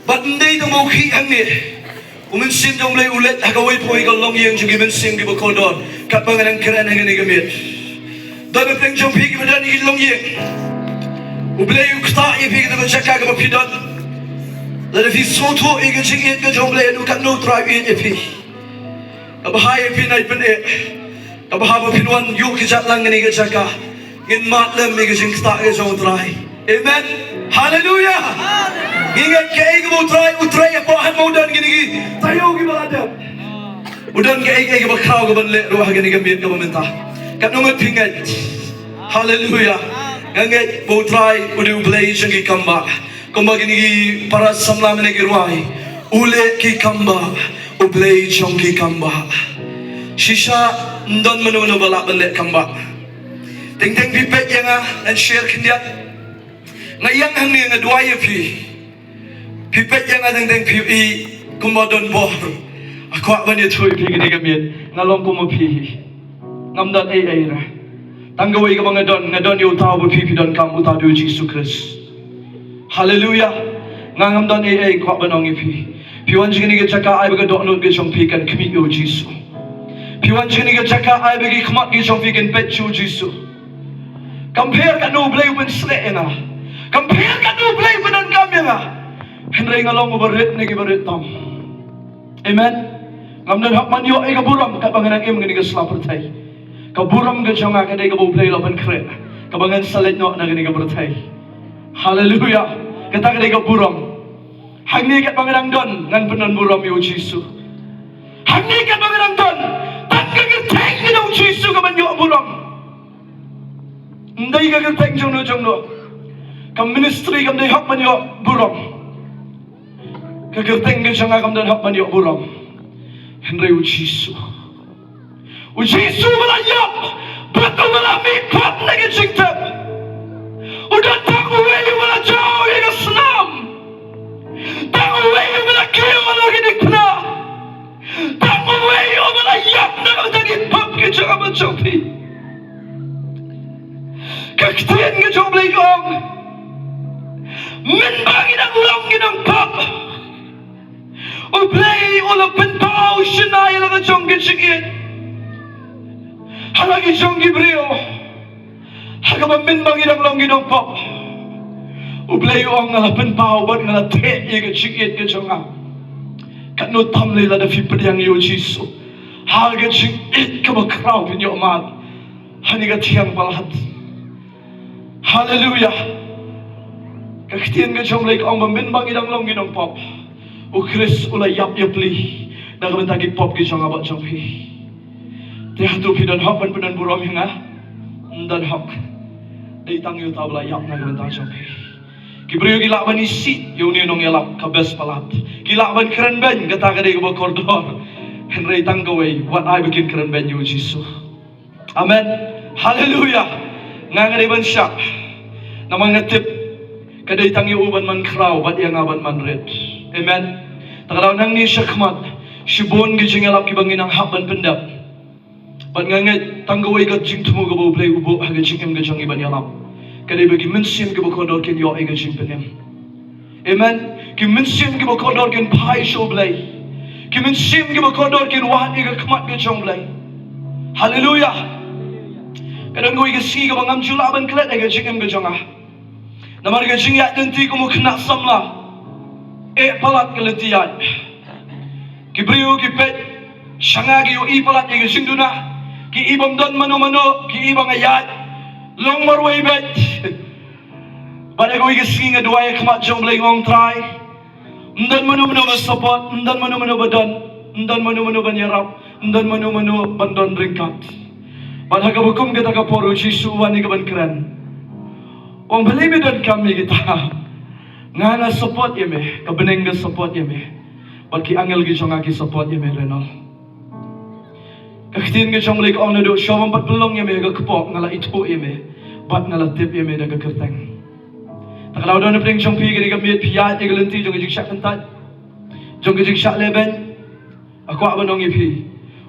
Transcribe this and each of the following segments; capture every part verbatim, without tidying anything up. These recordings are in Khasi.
Bad ym dei tang ba u khih hangne. U Mynsiem jong U Blei u leit ha kawei pa kawei ka longïing jong ki mynsiem kiba kordor. Katba nga dang kren ha kane ka miet, don na pdeng jong phi kiba don ha ki longïing. U Blei u ktah ïa phi ha kata ka jaka kaba phi don. Lada phi sngewthuh ïa ka jingïeit ka jong U Blei, haduh katno U Trai u ïeit ïa phi. Kaba bha ïa phi nai pyneh. Kaba bha ba phin wan ïuh ki jatlang kane ka jaka. Ngin mad lem ïa ka jingktah ka jong U Trai. Amen. Haleluya. Ngi ngeit kaei kaba U Trai, U Trai hapoh hangne u don kine ki taïew kiba la dep. U don kaei kaei kaba khraw kaban leh ruh ha kane ka miet kaba mynta. Katno ngut phi ngeit? Haleluya. Nga ngeit ba U Trai u dei U Blei jong ki kam bah. Kumba kine ki para samla mynne ki rwai, u leh ki kam bah, U Blei jong ki kam bah. Shisha ym don mano mano ba lah ban leh kam bah. Teng teng phi peit ïa nga, ngan share khyndiat. Nga ïeng hangne nga duwai ïa phi. Phi peit ïa nga teng teng phi ïohi kumba don bor. Nga kwah ban ïathuh ïa phi kane ka miet, nga long kum ma phi. Ngam don ei ei re. Tang kawei kaba nga don, nga don ïa uta uba phi phi donkam, uta u dei U Jisu Khrist. Haleluya. Nga ngam don ei ei, kwah ban ong ïa phi. Phi wan sha kane ka jaka, ai ba ka dohnud ka jong phi kan khmih ïa U Jisu. Phi wan sha kane ka jaka, ai ba ki khmat ki jong phi kan peit sha U Jisu. Kam pher katno U Blei u pynshlur ïa nga. Kam pher katno U Blei u pyndonkam ïa nga. Hynrei nga long uba rit na kiba rit tam. Amen. Ngam don hok ban ïoh ïa ka burom katba nga dang im ha kane ka sla pyrthei. Ka burom ka jong nga ka dei kaba U Blei u la pynkhreh, kaba ngan sa leit noh na kane ka pyrthei. Haleluya. Kata ka dei ka burom. Hangne katba nga dang don, ngan pyndon burom ïa U Jisu. Hangne katba nga dang don, tang ka kyrteng ka jong U Jisu kaban ïoh burom. Ym dei ka kyrteng jongno jongno. Ka ministry kam dei hok ban ïoh burom. Ka kyrteng ka jong nga kam don hok ban ïoh burom. Hynrei U Jisu. U Jisu uba la ïap bad uba la mihpat na ka jingtep. U don tang uwei uba la jaw ïa ka snam. Tang uwei uba la kiew ha la ka diengphna. Tang uwei uba la ïap na ka bynta ki pop ki jong nga bad jong phi. Ka ktien ka jong U Blei ka ong, mynba ngi dang long ki nongpop, U Blei u la pynpaw shynna ïa la ka jong ka jingïeit ha la ki jong ki briew. Ha kaba mynba ngi dang long ki nongpop, U Blei u ong, nga la pynpaw bad nga la theh ïa ka jingïeit ka jong nga. Katno tam lei lada phi pdiang ïa U Jisu ha ka jingïeit kaba khraw phin ïoh mad ha kane ka thiang palat. Haleluya. Ka ktien ka jong U Blei ka ong ba mynba ngi dang long ki nongpop, U Khrist u la ïap ïapli na ka bynta ki pop ki jong nga bad jong phi. Te hato phi don hok ban pyndon burom ïa nga? Ym don hok. Dei tang ïa uta uba la ïap na ka bynta jong phi. Ki briew ki lah ban isih ïa une u nongïalap ka bes palat. Ki lah ban kren beiñ, kata ka dei kaba kordor. Hynrei tang kawei, wat ai ba kin kren beiñ ïa U Jisu. Amen. Haleluya. Nga nga dei ban shah. Namar nga tip ka dei tang ïa u ban man khraw bad ïa nga ban man rit. Amen. Te ka daw nangne shakhmat, shibun ki jingïalap kiba ngi nang hap ban pyndep. Bad nga ngeit tang kawei ka jingthmu kaba U Blei u buh ha ka jingim ka jong ngi ban ïalap, ka dei ba ki mynsiem kiba kordor kin ïoh ïa ka jingpynim. Amen. Ki mynsiem kiba kordor kin phai sha U Blei. Ki mynsiem kiba kordor kin wad ïa ka khmat ka jong U Blei. Haleluya. Ka don kawei ka sngi kaba ngam ju lah ban klet ïa ka jingim ka jong nga. Namar ka jingïaid lynti kum u khynnah samla, eh palat ka lynti ïaid. Ki briew ki peit sha nga, ki ïohi palat ïa ka jingduna. Ki i bym don mano mano, ki i ba nga ïaid long marwei beit. Bad ha kawei ka sngi nga duwai ha khmat jong U Blei, nga ong, Trai, ym don mano mano ban support, ym don mano mano ba don, ym don mano mano ban ïarap, ym don mano mano ban don ryngkat. Bad ha kaba kum kata ka por U Jisu u wan ïa ka ban kren. U ong, balei me donkam ïa kita? Nga nga support ïa me, ka bneng ka support ïa me. Bad ki angel ki jong nga ki support ïa me, Reno. Ka ktien ka jong U Blei ka ong, naduh shuwa bym pat pynlong ïa me ha ka kpoh nga la ithuh ïa me bad nga la tip ïa me da ka kyrteng. Te ka daw don na pdeng jong phi kane ka miet, phi ïaid ïa ka lynti jong ka jingshah kyntait, jong ka jingshah lehbeiñ. Nga kwah ban ong ïa phi,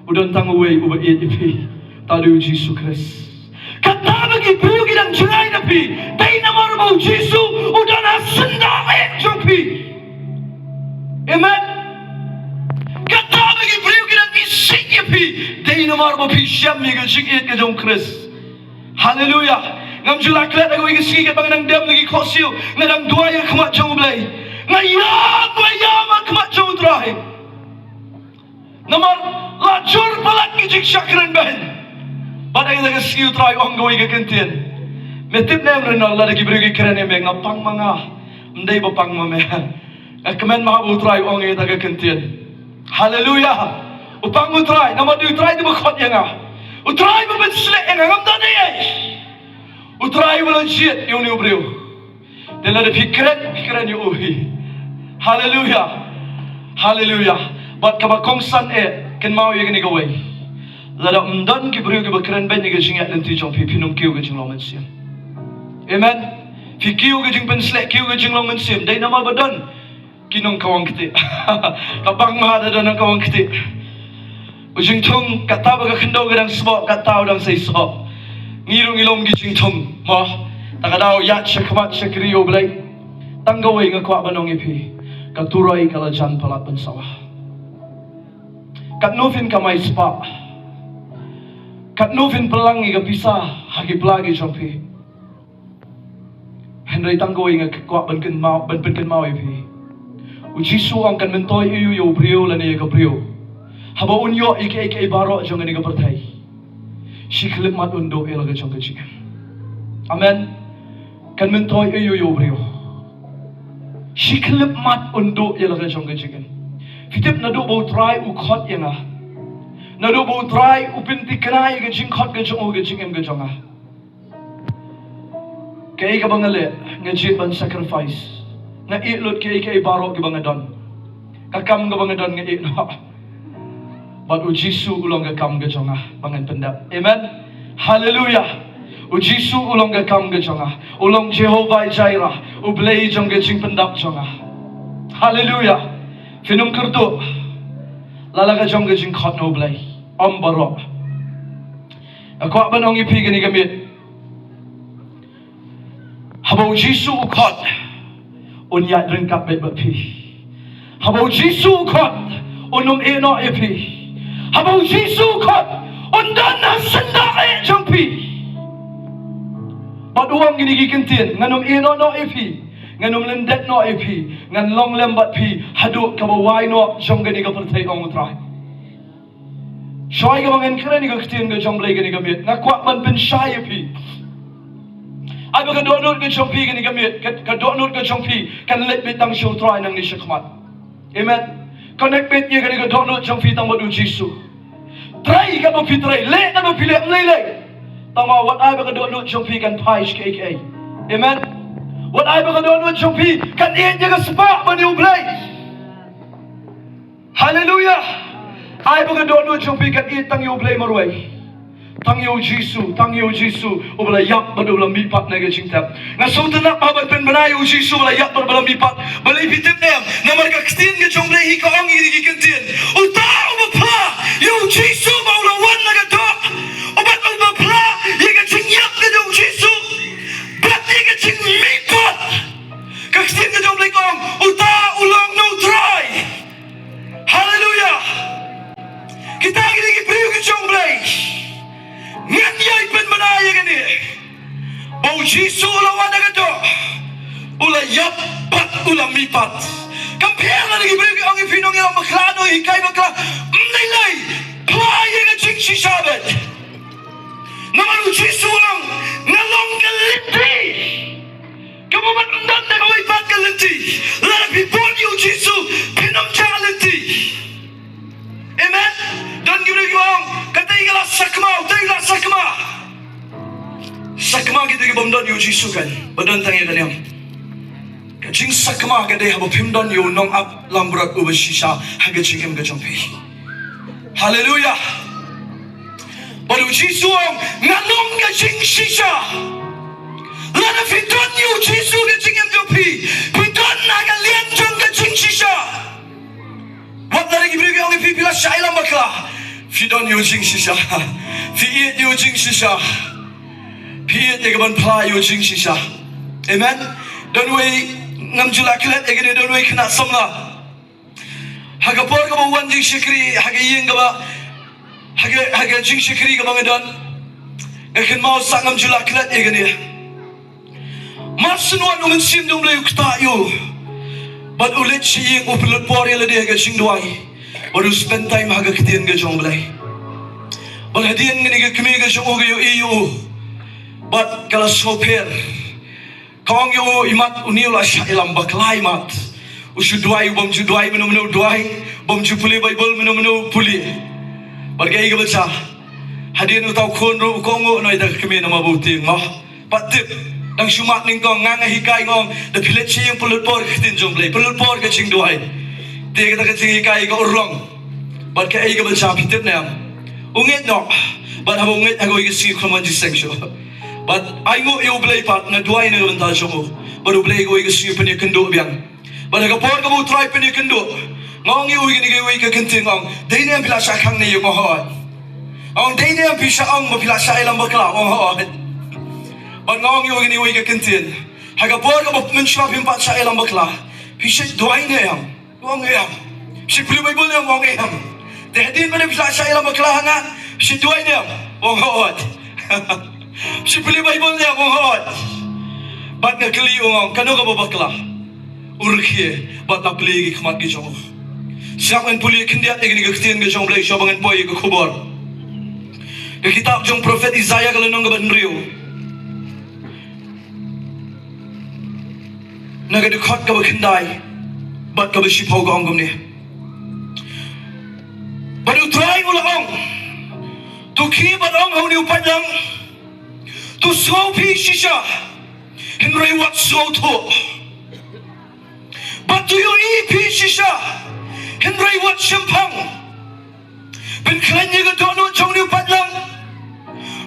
u don tang uwei uba ïeit ïa phi, uta u dei U Jisu Khrist. Kata ba ki briew ki dang jngai na phi, dei namar ba U Jisu u don ha syndah eh jong phi. Amen. Kata ba ki briew ki dang isih ïa phi, dei namar ba phi shem ïa ka jingïeit ka jong Khrist. Haleluya. Ngam ju la klet ha kawei ka sngi katba nga dang dem na ki khohsiew, nga dang duwai ha khmat jong U Blei. Nga ïam, nga ïam ha khmat jong U Trai. Namar la jur palat ki jingshakren beiñ. Bad ha kata ka sngi U Trai u ong kawei ka kyntien. Me tip ne em Reynold, lada ki briew ki kren ïa me, nga pang ma nga. Ym dei ba pang ma me. Nga kmen ma ba U Trai u ong ïa kata ka kyntien. Haleluya. U pang U Trai, namar dei U Trai uba khot ïa nga. U Trai uba pynsleh ïa nga, ngam don ei ei. U Trai uba la jied ïa une u briew. Te lada phi kren, phi kren ïa u hi. Haleluya. Haleluya. Bad kaba kongsan eh, kynmaw ïa kane kawei. Lada ym don ki briew kiba kren beiñ ïa ka jingïaid lynti jong phi, phin ym kiew ka jinglong mynsiem. Amen. Phi kiew ka jingpynsleh, kiew ka jinglong mynsiem. Dei namar ba don ki nongkawang ktieh. Ka bang ma da don nongkawang ktieh. U jingthung, kata ba ka khyndew ka dang sboh, kata u dang sei sboh. Ngi ruh ngi long ki jingthung, mo. Ta ka daw ïaid sha khmat sha kri ïa U Blei. Tang kawei nga kwah ban ong ïa phi. Ka turoi ka la jan palat ban sawa. Katno phin kamai spah. Katno phin pynlang ïa ka pisa ha ki pla ki jong phi. Hynrei tang kawei nga kwah ban kynmaw, ban pynkynmaw ïa phi. U Jisu u ong kan myntoi aïu ïa u briew lane ïa ka briew haba un ïoh ïa kiei kiei baroh jong kane ka pyrthei, shi khyllipmat un duh ïa la ka jong ka jingim. Amen. Kan myntoi aïu ïa u briew, shi khyllipmat un duh ïa la ka jong ka jingim. Phi tip naduh ba U Trai u khot ïa nga, naduh ba U Trai u pynthikna ïa ka jingkhot ka jong u ha ka jingim ka jong nga. Kaei kaba nga leh, nga jied ban sacrifice. Nga ïeh lut kaei kaei baroh kiba nga don. Ka kam kaba nga don nga ïeh noh. Bad U Jisu u long ka kam ka jong nga ba ngan pyndep. Amen. Haleluya. U Jisu u long ka kam ka jong nga. U long Jehovah Jireh, U Blei jong ka jingpyndep jong nga. Haleluya. Phin ym kyrduh la la ka jong ka jingkhot na U Blei. Ym baroh. Nga kwah ban ong ïa phi kane ka miet. Haba U Jisu u khot, un ïaid ryngkat beit bad phi. Haba U Jisu u khot, un ym ïeh noh ïa phi. Haba U Jisu u khot, un don ha syndah eh jong phi. Bad u ong kine ki kyntien, ngan ym ïeh noh noh ïa phi. Ngan ym lyndet noh ïa phi. Ngan long lem bad phi haduh kaba wai noh jong kane ka pyrthei, ong U Trai. Shuwa kaba ngan kren ïa ka ktien ka jong U Blei kane ka miet, nga kwah ban pynshai ïa phi. Ai ba ka dohnud ka jong phi kane ka miet, ka, ka dohnud ka jong phi kan leit beit tang sha U Trai nangne shakhmat. Amen. Connect beit ïa kane ka dohnud jong phi tang bad U Jisu. Trei katba phi trei, leh katba phi leh, ym lei lei. Tangba wat ai ba ka dohnud jong phi kan phai sha kiei kiei. Amen. Wat ai ba ka dohnud jong phi kan ïeit ïa ka spah ban ïa U Blei. Haleluya. Ai ba ka dohnud jong phi kan ïeit tang ïa U Blei marwei. Tang ïa U Jisu, tang ïa U Jisu uba la ïap bad uba la mihpat na ka jingtep. Nga sngewtynnat ba ban pynbna ïa U Jisu uba la ïap bad uba la mihpat. Balei phi tip ne em? Namar ka ktien ka jong U Blei hi ka ong ïa kine ki kyntien. Uta uba phla ïa U Jisu ba u la wan na ka doh, uba, uba phla ïa ka jingïap ka jong U Jisu bad ïa ka jingmihpat, ka ktien ka jong U Blei ka ong, uta u long na U Trai. Haleluya. Kita kine ki briew ki jong U Blei, ngan ïai pynbna ïa kane, ba U Jisu u la wan na ka doh, u la ïap bad u la mihpat. Kam pher lada ki briew ki ong ïa phi, nongïalam bakla, nonghikai bakla, ym lei lei. Phla ïa ka jingshisha beit. Namar U Jisu u ong, nga long ka lynti kaba bym don da kawei pat ka lynti. Lada phi bud ïa U Jisu, phin ym jah lynti. Amen. Don ki briew ki ong, katei ka la sakma, utei ka la sakma. Sakma kita ki bym don ïa U Jisu kan, ba don tang ïa ka niam. Ka jingsakma ka dei haba phim don ïa u nongap langbrot uba shisha ha ka jingim ka jong phi. Haleluya. Bad U Jisu u ong, nga long ka jingshisha. Lada phi don ïa U Jisu ha ka jingim jong phi, phi don ha ka liang jong ka jingshisha. Wat lada ki briew ki ong ïa phi, phi la shah ïalam bakla, phi don ïa U Jingshisha. Phi ïeit ïa U Jingshisha. Phi ïeit ïa ka ban phla ïa U Jingshisha. Amen. Don wei, ngam ju la klet ïa kane, don wei khynnah samla. Ha ka por kaba u wan jingshakri ha ka ïing kaba, ha ka, ha ka jingshakri kaba nga don, nga kynmaw sa ngam ju la klet ïa kane. Mar shen u wan u Mynsiem jong U Blei u ktah ïa u, bad u leit sha ïing, u pynlut por ïa lade ha ka jingduwai, bad u spend time ha ka ktien ka jong U Blei. Bad hadien kane ka kmie ka jong u ka ïohi ïa u, bad ka la sngewpher. Ka ong ïa u, imat une u la shah ïalam bakla imat. U shu duwai, u bym ju duwai mynno mynno u duwai, bym ju pule Baibl mynno mynno u pule. Bad kaei kaba jia, hadien uta u khun ruh u kohnguh noh ïa ka kmie namar ba u tieng noh. Pat tip, dang shu mad nyngkong, nga nga hikai, nga ong da phi leit sha ïing pynlut por ka ktien jong U Blei, pynlut por ka jingduwai. Te kata ka jinghikai ka urlong. Bad kaei kaba jia phi tip ne em? U ngeit noh. Bad haba u ngeit, ha kawei ka sngi u khlem wan jingïaseng shuh. Bad ainguh ïa U Blei pat, nga duwai na ka bynta jong u. Bad U Blei ha kawei ka sngi u pynïakynduh biang. Bad ha ka por kaba u trai pynïakynduh, nga ong ïa u ïa kane kawei ka kyntien, nga ong, dei ne em phi la shah khang ne ïa u? Nga ong hooid. Nga ong, dei ne em phi shah ong ba phi la shah ïalam bakla? Nga ong hooid. Bad nga ong ïa u ïa kane kawei ka kyntien, ha ka por kaba mynshuwa phim pat shah ïalam bakla, phi shait duwai ne em? Nga ong em. Phi shait pule Baibl ne em? Nga ong em. Te hadien ba phi la shah ïalam bakla ha nga, phi shait duwai ne em? Nga ong hooid. Phi shait pule Baibl ne em? Nga ong hooid. Bad nga kylli u, nga ong, kano kaba bakla? U rkhie bad la plie ïa ki khmat ki jong u. Sngap, ngan pule khyndiat ïa kane ka ktien ka jong U Blei shuwa ba ngan poi ïa ka khubor. Ka kitab jong u prophet Isaiah, ka lynnong kaba hynriew, na ka dkhot kaba khyndai bad kaba shiphew, ka ong kumne: Bad U Trai u la ong, to khie bad ong ha une u paidlang, to sngew phi shisha, hynrei wat sngewthuh. Bad to ïohi phi shisha, hynrei wat shemphang. Pynkhlaiñ ïa ka dohnud jong une u paidlang,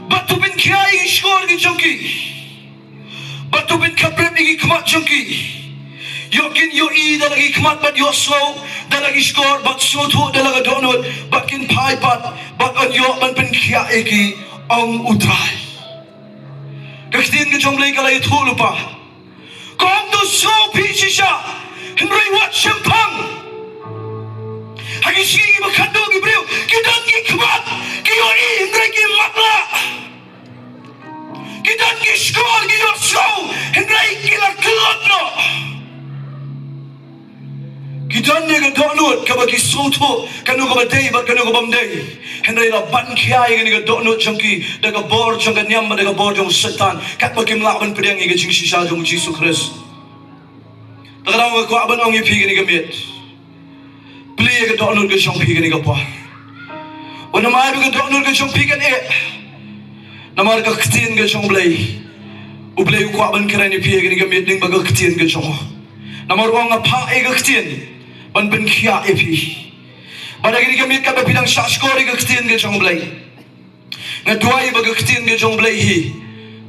bad to pynkhiah ïa ki shkor ki jong ki, bad to pynkhaprip ïa ki khmat jong ki. Ïoh kin ïohi da la ki khmat bad ïohsngew da la ki shkor, bad sngewthuh da la ka dohnud, bad kin phai pat, bad yn ïoh ban pynkhiah ïa ki, ong U Trai. Ka ktien ka jong U Blei ka la ïathuh lypa. Ka ong to sngew phi shisha, hynrei wat shemphang. Ha ki sngi kiba khatduh ki briew ki don ki khmat, ki ïohi hynrei ki matlah. Ki don ki shkor, ki ïohsngew hynrei ki la kyllon noh. Ki don ïa ka dohnud kaba ki sngewthuh kano kaba dei bad kano kaba ym dei. Hynrei la ban khia ïa kane ka dohnud jong ki da ka bor jong ka niam bad da ka bor jong u Soitan, katba kim lah ban pdiang ïa ka jingshisha jong u Jisu Khrist. Te ka daw nga kwah ban ong ïa phi kane ka miet, plie ïa ka dohnud ka jong phi kane ka por. Wat nym ai ba ka dohnud ka jong phi kan eh. Namar ka ktien ka jong U Blei, U Blei u kwah ban kren ïa phi ha kane ka miet lyngba ka ktien ka jong u. Namar u ong, nga phah ïa ka ktien ban pynkhiah ïa phi. Bad ha kane ka miet, katba phi dang shah shkor ïa ka ktien ka jong U Blei, nga duwai ba ka ktien ka jong U Blei hi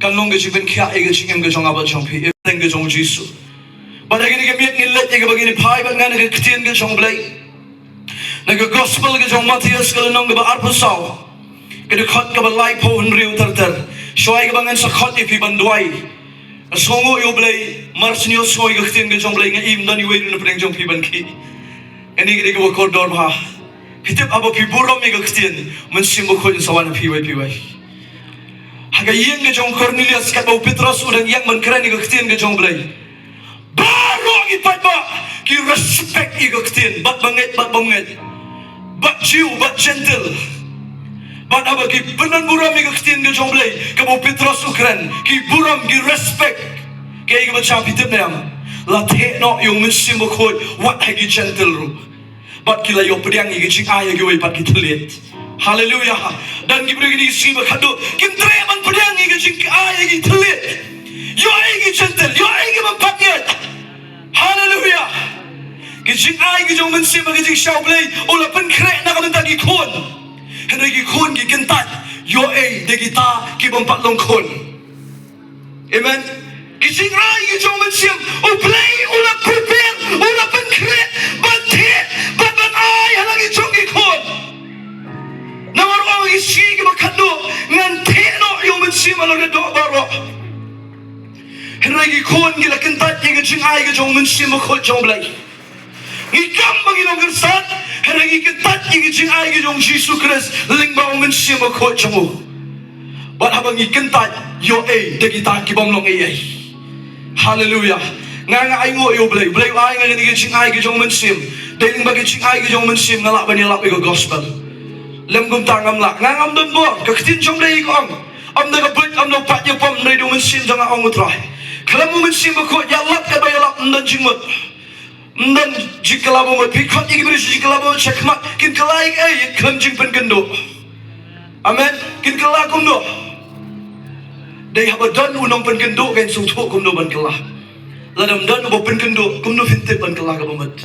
kan long ka jingpynkhiah ïa ka jingim ka jong nga bad jong phi, ha ka kyrteng ka jong u Jisu. Bad ha kane ka miet ngin leit ïa kaba ngin ïa phai bad nga na ka ktien ka jong U Blei. Na ka gospel ka jong u Mathaios, ka lynnong kaba arphew saw, ka dkhot kaba laiphew hynriew ter ter. Shuwa ïa kaba ngan sa khot ïa phi ban duwai, nga sngewnguh ïa U Blei, mar shu ïohsngew ïa ka ktien ka jong U Blei, nga im don iwei ruh na pdeng jong phi ban khih. Kane ka dei kaba kordor bha. Phi tip, haba phi burom ïa ka ktien, Mynsiem Bakhuid un sa wan ha phi iwei pa iwei. Ha ka ïing ka jong u Kornelius, katba u Petros u dang ïeng ban kren ïa ka ktien ka jong U Blei, baroh ki paidbah ki respect ïa ka ktien, bad ba ngeit bad bym ngeit, bad Jiw bad Jentil. Bad haba ki pynbun burom ïa ka ktien ka jong U Blei kaba u Petros u kren, ki burom, ki respect. Kaei kaba jia phi tip ne em? La theh noh ïa u Mynsiem Bakhuid wat ha ki Jentil ruh. Bad ki la ïoh pdiang ïa ka jingai ha kiwei pat ki thylliej. Haleluya. Don ki briew kine ki sngi ba khatduh kim treh ban pdiang ïa ka jingai ha ki thylliej. Ïoh ei ki Jentil, ïoh ei ki bym pat ngeit. Haleluya. Ka jingai ka jong u Mynsiem ha ka jingshisha U Blei u la pynkhreh na ka bynta ki khun. Hynrei ki khun ki kyntait, ïoh ei da kita ki bym pat long khun. Amen. Ki jingai ki jong u Mynsiem U Blei u la prepare, u la pynkhreh ban theh bad ban ai ha la ki jong ki khun. Namar u ong, ha ki sngi kiba khatduh ngan theh noh ïa u Mynsiem halor ka doh baroh. Hynrei ki khun ki la kyntait ïa ka jingai ka jong u Mynsiem Bakhuid jong U Blei. Kam ba ngi long kyrsan, hynrei ngi kyntait ïa ki jingai ki jong Jisu Khrist lyngba u Mynsiem Bakhuid jong u. Bad haba ngi kyntait, ïoh ei da kita ki bym long ei ei. Haleluya. Nga nga ainguh ïa u Blei, u Blei u ai nga kine ki jingai ki jong u Mynsiem. Dei lyngba ki jingai ki jong u Mynsiem nga lah ban ïalap ïa ka gospel. Lym kumta ngam lah, nga ngam don bor. Ka ktien jong u Blei ka ong, ym da ka buit, ym da u paid ïapom, hynrei da u Mynsiem jong nga, ong u Trai. Khlem u Mynsiem Bakhuid ïalap kaba ïalap, ym don jingmut. Ym don jingkylla ba mut. Phi khot ïa ki briew sha jingkylla ba mut, shakhmat kin kylla ïa kaei khlem jingpynkynduh? Amen. Kin kylla kumno? Dei haba don u nongpynkynduh kan sngewthuh kumno ban kylla. Lada ym don uba pynkynduh, kumno phin tip ban kylla kaba mut?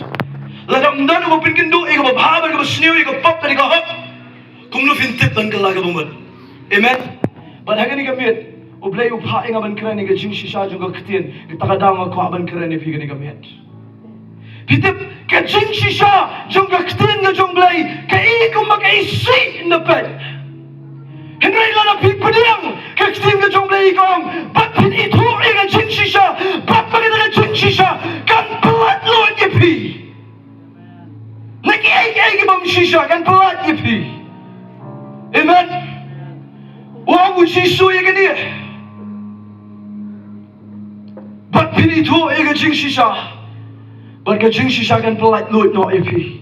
Lada ym don uba pynkynduh ïa kaba bha bad kaba sniew, ïa ka pop bad ïa ka hok, kumno phin tip ban kylla kaba mut? Amen. Bad ha kane ka miet, u Blei u phah ïa nga ban kren ïa ka jingshisha jong ka ktien. Kata ka daw nga kwah ban kren ïa phi kane ka miet. Phi tip, ka jingshisha jong ka ktien ka jong u Blei ka i kumba ka isih na peit. Hynrei lada phi pdiang ka ktien ka jong u Blei ka ong, bad phin ithuh ïa ka jingshisha, bad ba kata ka jingshisha kan pyllait luid ïa phi. Na kiei kiei ki bym shisha kan pyllait ïa phi. Amen. U ong u Jisu ïa kane, bad phin ithuh ïa ka jingshisha, bad ka jingshisha kan pyllait luid noh ïa phi.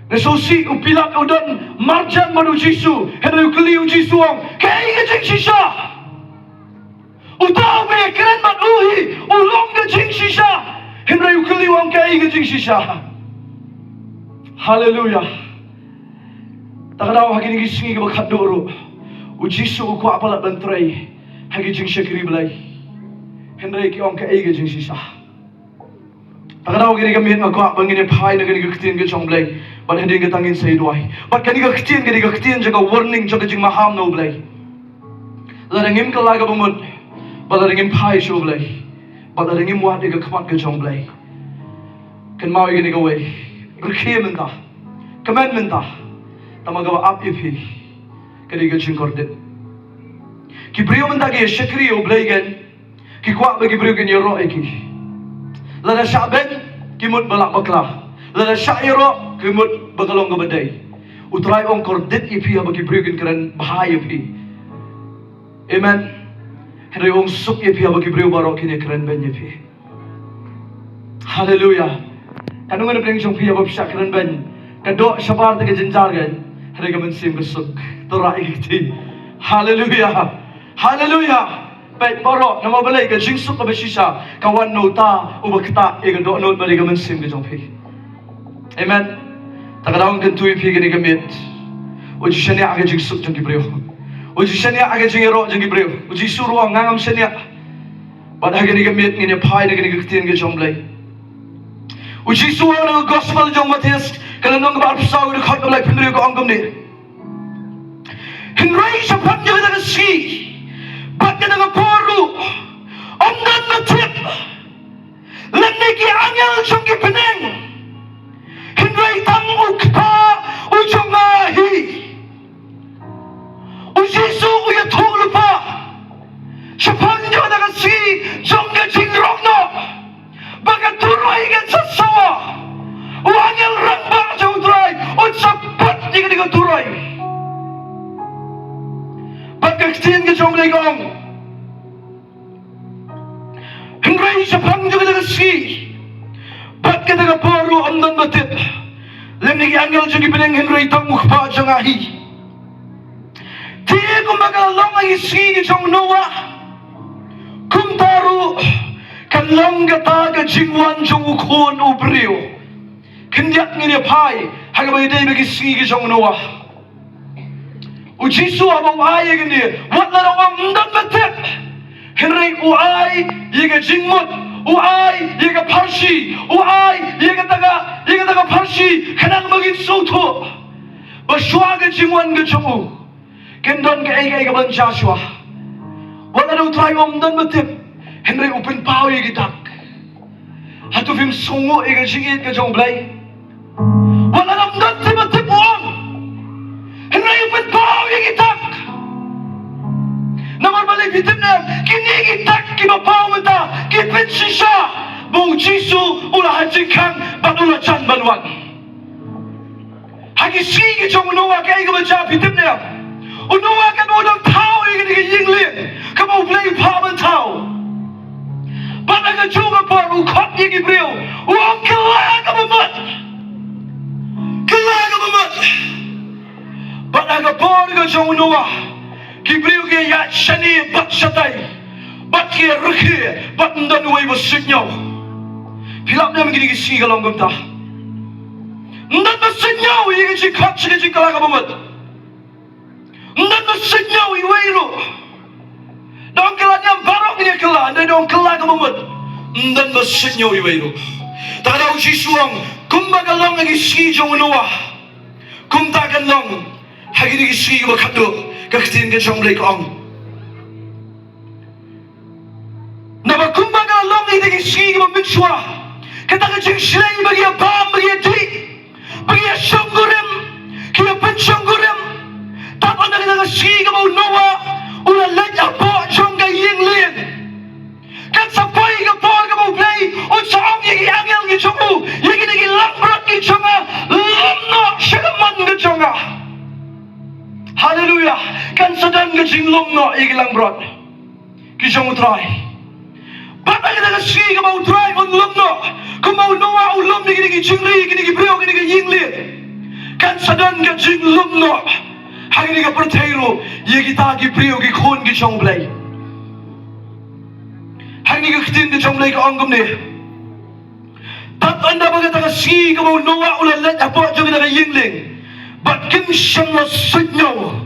Nga sngewsih u Pilat u don marjan bad u Jisu, hynrei u kylli u Jisu, u ong, kaei ka jingshisha? Uta uba ïakren bad u hi u long ka jingshisha. Hynrei u kylli, u ong, kaei ka jingshisha? Haleluya. Kata ka daw ha kine ki sngi kiba khatduh ruh, u Jisu u kwah palat ban trei ha ki jingshakri Blei. Hynrei ki ong, kaei ka jingshisha? Kata ka daw kine ki miet nga kwah ba ngin ïa phai na kane ka ktien ka jong u Blei. Bad hadien kata ngin sa ïa duwai. Bad kane ka ktien, kane ka ktien jong ka warning, jong ka jingmaham na u Blei. Lada ngim kylla kaba mut, bad lada ngim phai sha u Blei, bad lada ngim wad ïa ka khmat ka jong u Blei, kynmaw ïa kane kawei. Rkhie mynta. Kmen mynta. Tangba kaba ap ïa phi ka dei ka jingkordit. Ki briew mynta ki ïa shakri ïa u Blei kein, ki kwah ba ki briew kin ïaroh ïa ki. Lada shah beiñ, ki mut ba lah bakla. Lada shah ïaroh, ki mut ba ka long kaba dei. U Trai u ong, kordit ïa phi haba ki briew kin kren bha ïa phi. Amen. Hynrei u ong, suk ïa phi haba ki briew baroh kin ïa kren beiñ ïa phi. Haleluya. Katno ngan pynlong jong phi haba phi shah kren beiñ? Ka doh shabar te ka jynjar kein. Hynrei ka mynsiem ka suk. To rah ïa ka kti. Haleluya. Haleluya. Peit baroh, namar balei? Ka jingsuk kaba shisha ka wan na uta uba ktah ïa ka dohnud bad ïa ka mynsiem ka jong phi. Amen. Kata ka daw ngan kyntu ïa phi kane ka miet. U ju shaniah ha ka jingsuk jong ki briew. U ju shaniah ha ka jingïaroh jong ki briew. U Jisu ruh u ong, nga ngam shaniah. Bad ha kane ka miet ngin ïa phai na kane ka ktien ka jong u Blei. U Jisu u ong ha ka gospel jong u Mathaios, ka lynnong kaba arphew saw, ka dkhot kaba laiphew hynriew, ka ong kumne: Hynrei shaphang jong kata ka sngi bad kata ka por ruh ym don ba tip, lymne ki angel jong ki bneng, hynrei tang u Kpa u jong nga hi. U Jisu u ïathuh lypa shaphang jong kata ka sngi jong ka jingrong noh, ba ka turoi kan sa sawa. U angel rangbah jong u Trai un sa bat ïa kane ka turoi. Bad ka ktien ka jong u Blei ka ong, hynrei shaphang jong kata ka sngi bad kata ka por ruh ym don ba tip, lymne ki angel jong ki bneng, hynrei tang u Kpa jong nga hi. Te kumba ka la long ha ki sngi ki jong u Noah, kumta ruh kan long kata ka jingwan jong u Khun u briew. Khyndiat ngin ïa phai ha kaba ïadei bad ki sngi ki jong u Noah. U Jisu haba u ai ïa kane, wat la u ong ym don ba tip, hynrei u ai ïa ka jingmut, u ai ïa ka pharshi, u ai ïa kata ka, ïa kata ka pharshi khnang ba ngin sngewthuh ba shuwa ka jingwan ka jong u kan don kaei kaei ka ban jia shuwa. Wat la u Trai u ong ym don ba tip, hynrei u pynpaw ïa ki dak. Hato phim sngewnguh ïa ka jingïeit ka jong u Blei? Wat la ym don tip ba tip u ong, hynrei u pynpaw ïa ki dak. Namar balei phi tip ne em? Kine ki dak kiba paw mynta ki pynshisha Ba u Jisu u la ha jingkhang bad u la jan ban wan. Ha ki sngi ki jong u Noah kaei kaba jia phi tip ne em? U Noah katba u dang thaw ïa kane ka ïing lieng kaba U Blei u phah ban thaw. Bad ha kajuh ka por u khot ïa ki briew, u ong, kylla kaba mut. Kylla kaba mut. Bad ha ka por ka jong u Noah ki briew ki ïaid shane bad shatai, bad ki rkhie, bad ym don uwei ba suidñiew. Phi lap ne em, kine ki sngi ka long kumta. Ym don ba suidñiew ïa ka jingkhot sha ka jingkylla kaba mut. Ym don ba suidñiew iwei ruh. Da ong kylla ne em, baroh ngin ïa kylla, hynrei da ong kylla kaba mut, ym don ba suidñiew iwei ruh. Te ka daw u Jisu u ong, kumba ka long ha ki sngi jong u Noah, kumta kan long ha kine ki sngi kiba khatduh, ka ktien ka jong U Blei ka ong. Naba kumba ka la long ha kine ki sngi kiba mynshuwa, kata ka jingshlei ba ki ïa bam, ba ki ïa dih, ba ki ïa shongkurim, ki ïa pynshongkurim. Tad ynda kata ka sngi kaba u Noah u la leit hapoh jong ka ïing lieng, kan sa poi ka por kaba U Blei un sa ong ïa ki angel ki jong u, ïa kine ki langbrot ki jong nga, lum noh sha ka mon ka jong nga. Haleluya. Kan sa don ka jinglum noh ïa ki langbrot ki jong U Trai. Bad ha kata ka sngi kaba U Trai un lum noh, kumba u Noah u lum ïa kine ki jingri, kine ki briew, kine ki ïing lieng, kan sa don ka jinglum noh ha kane ka pyrthei ruh ïa kita ki briew ki khun ki jong U Blei. Ha kane ka ktien ka jong U Blei ka ong kumne. Tad ynda ba kata ka sngi kaba u Noah u la leit hapoh jong kata ka ïing lieng, bad kim shym la suidñiew.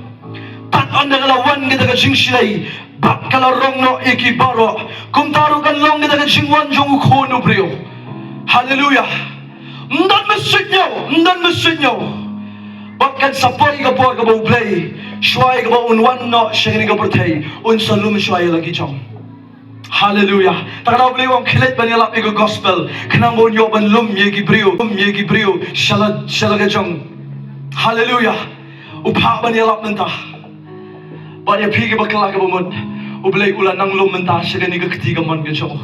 Tad ynda ka la wan kata ka jingshlei, bad ka la rong noh ïa ki baroh. Kumta ruh kan long kata ka jingwan jong u Khun u briew. Haleluya. Ym don ba suidñiew, ym don ba suidñiew. Bad kan sa poi ka por kaba U Blei, shuwa ïa kaba un wan noh sha kane ka pyrthei, un sa lum shuwa ïa la ki jong. Haleluya. Te ka daw U Blei u ong khie leit ban ïalap ïa ka gospel, khnang ba un ïoh ban lum ïa ki briew, lum ïa ki briew sha la, sha la ka jong. Haleluya. U phah ban ïalap mynta. Bad ïa phi kiba kylla kaba mut, U Blei u la nang lum mynta sha kane ka kti kamon ka jong u.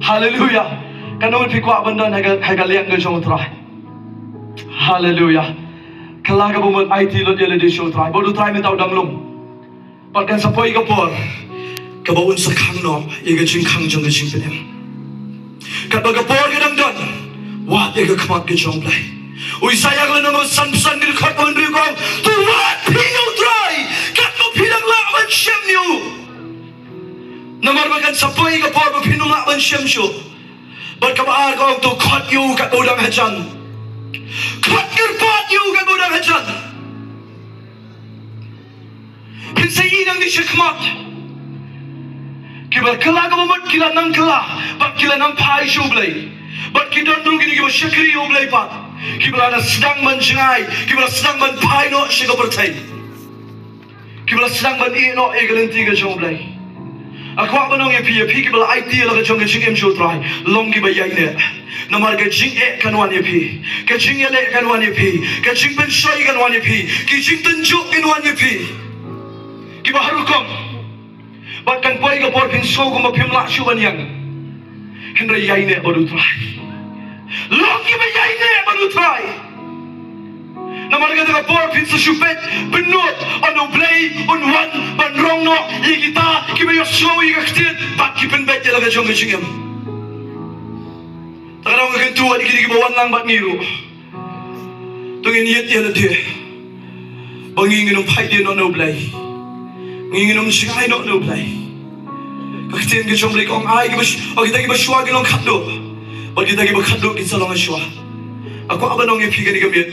Haleluya. Katno phi kwah ban don ha ka, ha ka liang ka jong U Trai? Haleluya. Kylla kaba mut, aiti lut ïa lade sha U Trai, bad U Trai mynta u dang lum. Bad kan sa poi ka por kaba un sa khang noh ïa ka jingkhang jong ka jingpynim. Katba ka por ka dang don, wad ïa ka khmat ka jong U Blei. U Isaïah ka lynnong kaba sanphew san ka dkhot kaba hynriew ka ong, to wad phi ïa U Trai katba phi dang lah ban shem ïa u. Namar ba kan sa poi ka por ba phin ym lah ban shem shuh. Bad kaba ar ka ong, to khot ïa u katba u dang hajan. Khot kyrpad ïa u katba u dang hajan. Phin sa ïohi nangne shakhmat, kiba kylla kaba mut ki la nang kylla, bad ki la nang phai sha U Blei. Bad ki don ruh kine kiba shakri ïa U Blei pat, kiba la sdang ban jngai, kiba la sdang ban phai noh sha ka pyrthei, kiba la sdang ban ïeh noh ïa ka lynti ka jong U Blei. Nga kwah ban ong ïa phi, ïa phi kiba la aiti ïa la ka jong ka jingim sha U Trai, long kiba ïaineh. Namar ka jingeh kan wan ïa phi, ka jingïaleh kan wan ïa phi, ka jingpynshoi kan wan ïa phi, ki jingtynjuh kan wan ïa phi, kiba ha rukom. Bad kan poi ka por phin sngew kumba phim lah shuh ban ïeng. Hynrei ïaineh bad U Trai. Long kiba ïaineh bad U Trai. Namar kata ka por phin sa shu peit pynnud, ynda U Blei un wan ban rong noh ïa kita kiba ïohsngew ïa ka ktien bad ki pynbeit ïa la ka jong ka jingim. Te ka daw nga kyntu ïa kine kiba wan lang bad ngi ruh, to ngin ïeit ïa lade ba ngi ngin ym phai dien noh na U Blei. Ngi ngin ym jngai noh na U Blei. Ka ktien ka jong U Blei ka ong, ai kiba sh-, oh, kita kiba shuwa kin long khatduh, bad kita kiba khatduh kin sa long shuwa. Nga kwah ban ong ïa phi kane ka miet,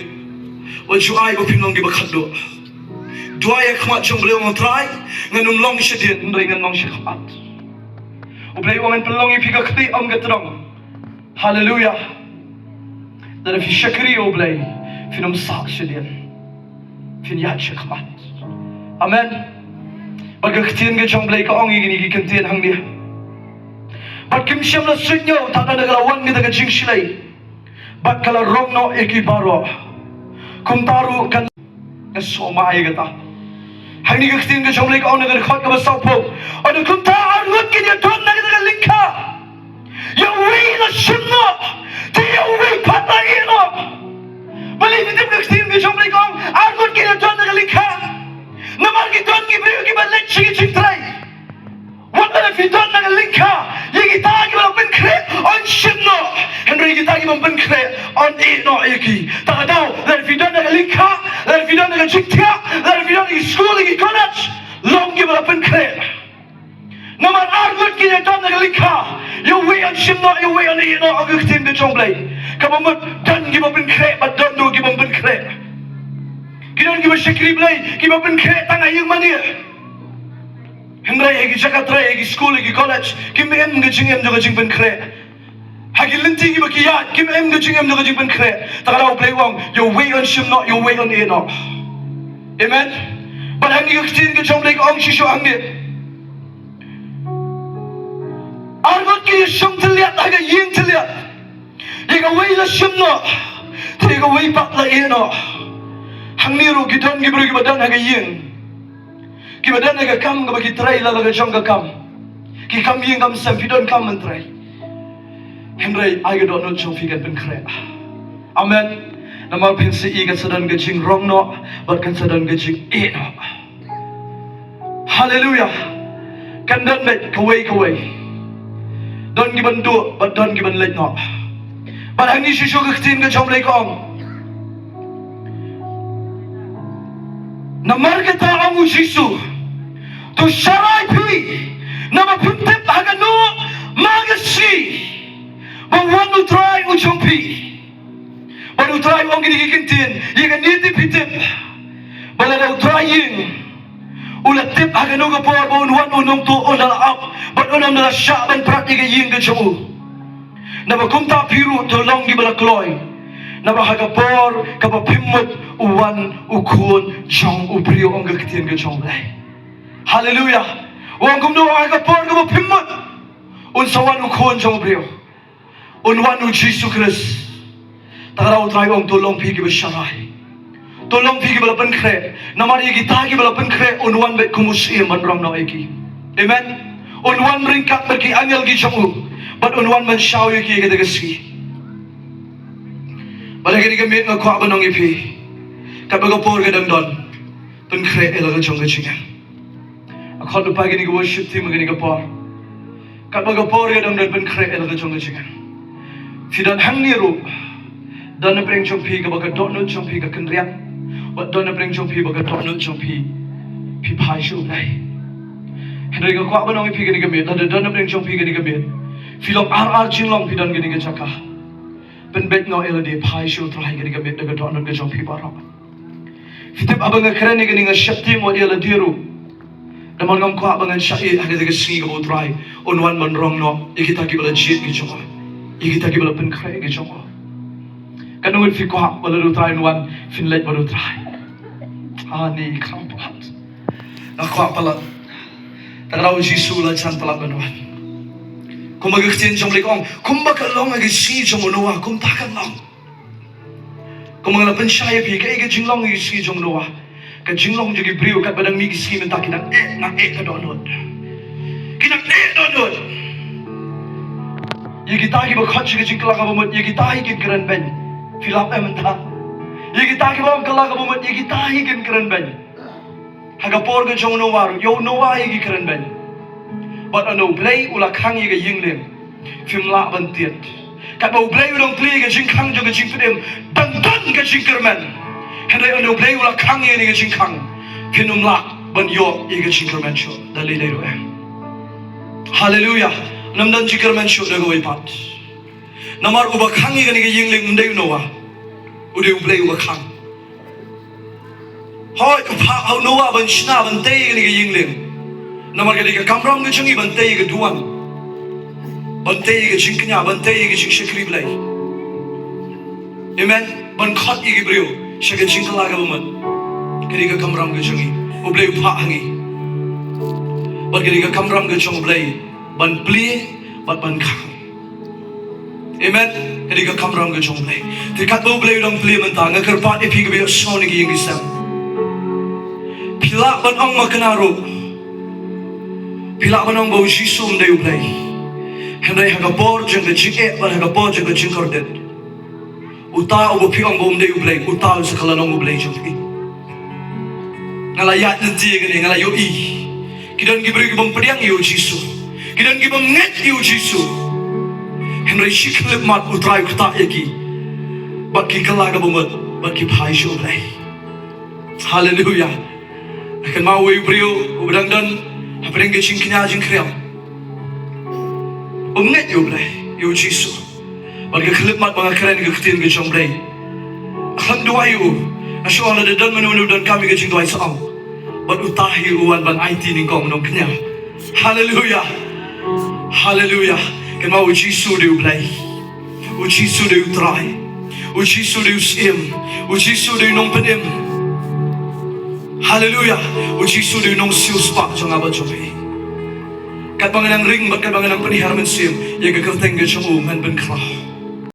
wat ju ai ba phin long kiba khatduh. Duwai ha khmat jong U Blei, ong, Trai, ngan ym long shadien, hynrei ngan long shakhmat. U Blei u ong ngan pynlong ïa phi ka khlieh ym ka tdong. Haleluya. Lada phi shakri ïa U Blei, phin ym sah shadien, phin ïaid shakhmat. Amen. Bad ka ktien ka jong U Blei ka ong ïa kine ki kyntien hangne. Bad kim shym la suidñiew, tad ynda ka la wan kata ka jingshlei, bad ka la rong noh ïa ki baroh. Kumta ruh kan, nga sngewsih ïa kata. Hangne ka ktien ka jong U Blei ka ong na ka dkhot kaba sawphew, ong, kumta arngut kin ïadon na kata ka lyngkha. Ïa uwei la shim noh, te ïa uwei pat la ïeh noh. Balei? Phi tip ka ktien ka jong U Blei ka ong, arngut kin ïa don na ka lyngkha. Namar ki don ki briew kiba leit sha ki jingtrei. Wat lada phi don na ka lyngkha, ïa kita kiba la pynkhreh yn shim noh, hynrei kita ki bym pynkhreh yn ïeh noh ïa ki. Ta ka daw, lada phi don na ka lyngkha, lada phi don na ka jingthiah, lada phi don na ki skul, na ki college, long kiba la pynkhreh. Namar arngut kin ïa don na ka lyngkha, ïa uwei yn shim noh, ïa uwei yn ïeh noh, ong ka ktien ka jong U Blei. Kaba mut don kiba pynkhreh bad don ruh kiba ym pynkhreh. Ki don kiba shakri Blei, kiba pynkhreh tang ha ïing mane. Hynrei ha ki jaka trei, ha ki skul, ha ki college, kim im ka jingim jong ka jingpynkhreh. Ha ki lynti kiba ki ïaid, kim im ka jingim jong ka jingpynkhreh. Ta ka daw U Blei u ong, ïa uwei yn shim noh, ïa uwei yn ïeh noh. Amen. Bad hangne ka ktien ka jong U Blei ka ong shisha hangne, arngut kin ïa shong tylliat ha ka ïing tylliat. Ïa kawei la shim noh, te ïa kawei pat la ïeh noh. Hangne ruh ki don ki briew kiba don ha ka ïing, kiba don ha ka kam kaba ki trei la la ka jong ka kam. Ki kam ïing kam sem, phi don kam ban trei. Hynrei ai ka dohnud jong phi kan pynkhreh. Amen. Namar phin sa ïohi kan sa don ka jingrong noh bad kan sa don ka jingïeh noh. Haleluya. Kan don beit kawei kawei. Don kiban duh bad don kiban leit noh. Bad hangne shisha ka ktien ka jong U Blei ka ong, namar kata ong U Jisu, to sharai phi, naba phim tip ha kano ma ka sngi ba wan U Trai u jong phi. Bad U Trai u ong kine ki kyntien, ïa kane te phi tip, ba lada u trai ïing u la tip ha kano ka por ba un wan u nongtuh, un da la ap bad un ym da la shah ban prat ïa ka ïing ka jong u. Naba kumta phi ruh to long kiba la kloi, naba ha ka por kaba phim mut u wan U Khun jong u briew, ong ka ktien ka jong U Blei. Haleluya. U ong kumno? Ha ka por kaba phim mut un sa wan U Khun jong u briew, un wan U Jisu Khrist. Ta ka daw U Trai u ong to long phi kiba sharai, to long phi kiba la pynkhreh. Namar ïa kita kiba la pynkhreh un wan beit kum u syiem ban rong noh ïa ki. Amen. Un wan ryngkat bad ki angel ki jong u, bad un wan ban shaw ïa ki ha kata ka sngi. Bad ha kane ka miet nga kwah ban ong ïa phi, katba ka por ka dang don, pynkhreh ïa la ka jong ka jingim. Nga khot lypa kane ka worship team ha kane ka por, katba ka por ka dang don, pynkhreh ïa la ka jong ka jingim. Phi don hangne ruh, don na pdeng jong phi kaba ka dohnud jong phi ka kynriang, bad don na pdeng jong phi ba ka dohnud jong phi phi phai sha U Blei. Hynrei nga kwah ban ong ïa phi kane ka miet, lada don na pdeng jong phi kane ka miet, phi long ar ar jinglong, phi don kane ka jaka, pynbeit noh ïa lade, phai sha U Trai kane ka miet da ka dohnud ka jong phi baroh. Phi tip, haba nga kren ïa kane nga sheptieng wat ïa lade ruh. Namar ngam kwah ba ngan shah ïeh ha kata ka sngi kaba U Trai un wan ban rong noh ïa kita kiba la jied ki jong u, ïa kita kiba la pynkhreh ki jong u. Katno ngut phi kwah ba lada U Trai un wan phin leit bad U Trai? Ani kham palat. Nga kwah palat. Ta ka daw U Jisu u la jan palat ban wan. Kumba ka ktien jong U Blei ka ong, kumba ka long ha ka sngi jong u Noah, kumta kan long. Kumba nga la pynshai ïa phi, kaei ka jinglong ha ka sngi jong u Noah? Ka jinglong jong ki briew katba dang mih ki sngi mynta, ki nang eh, nang eh ka dohnud. Ki nang eh dohnud. Ïa kita kiba khot sha ka jingkylla kaba mut, ïa kita hi kin kren beiñ. Phi lap eh mynta? Ïa kita kiba ong kylla kaba mut, ïa kita hi kin kren beiñ. Ha ka por ka jong u Noah ruh, ïa u Noah hi ki kren beiñ. Bad ynda U Blei u la khang ïa ka ïing lieng, phim lah ban tied. Katba U Blei u dang plie ïa ka jingkhang jong ka jingpynim, dang don ka jingkyrmen. Hynrei ynda U Blei u la khang ïa kane ka jingkhang, phin ym lah ban ïoh ïa ka jingkyrmen shuh da lei lei ruh em. Haleluya. Ym don jingkyrmen shuh da kawei pat. Namar uba khang ïa kane ka ïing lieng ym dei u Noah. U dei U Blei uba khang. Hooid, u phah ha u Noah ban shna, ban tei ïa kane ka ïing lieng. Namar ka dei ka kamram ka jong ngi ban tei ïa ka duwan, ban tei ïa ka jingkñia, ban tei ïa ka jingshakri Blei. Amen. Ban khot ïa ki briew sha ka jingkylla kaba mut. Ka dei ka kamram ka jong ngi. U Blei u phah ha ngi. Bad ka dei ka kamram ka jong U Blei ban plie bad ban khang. Amen. Ka dei ka kamram ka jong U Blei. Te katba U Blei u dang plie mynta, nga kyrpad ïa phi kiba ïohsngew na ki ïing ki sem. Phi lah ban ong ma kane ruh. Phi lah ban ong ba U Jisu um dei U Blei. Hynrei ha ka por jong ka jingeh bad ha ka por jong ka jingkordit, uta uba phi ong ba um dei U Blei, uta u sa ka la long U Blei jong phi. Nga la ïaid lynti ïa kane, nga la ïohi. Ki don ki briew ki bym pdiang ïa U Jisu. Ki don ki bym ngeit ïa U Jisu. Hynrei shi khyllipmat U Trai u ktah ïa ki. Bad ki kylla ka bamut, bad ki phai sha U Blei. Haleluya. Kynmaw uwei u briew uba dang don hapdeng ka jingkñia jingkhriam. Um ngeit ïa U Blei, ïa U Jisu. Bad ka khyllipmat ba nga kren ka ktien ka jong U Blei, khlem duwai ïa u, nga shu ong lada don mano mano u donkam ïa ka jingduwai sa ong. Bad uta hi u wan ban aiti nyngkong nongkñia. Haleluya. Haleluya. Kynmaw U Jisu dei U Blei. U Jisu dei U Trai. U Jisu dei U Syiem. U Jisu dei U Nongpynim. Haleluya. U Jisu dei U Nongsiewspah jong nga bad jong phi. Katba nga nang ring bad katba nga nang pynhiar mynsiem ïa ka kyrteng ka jong U, ngan pynkhraw.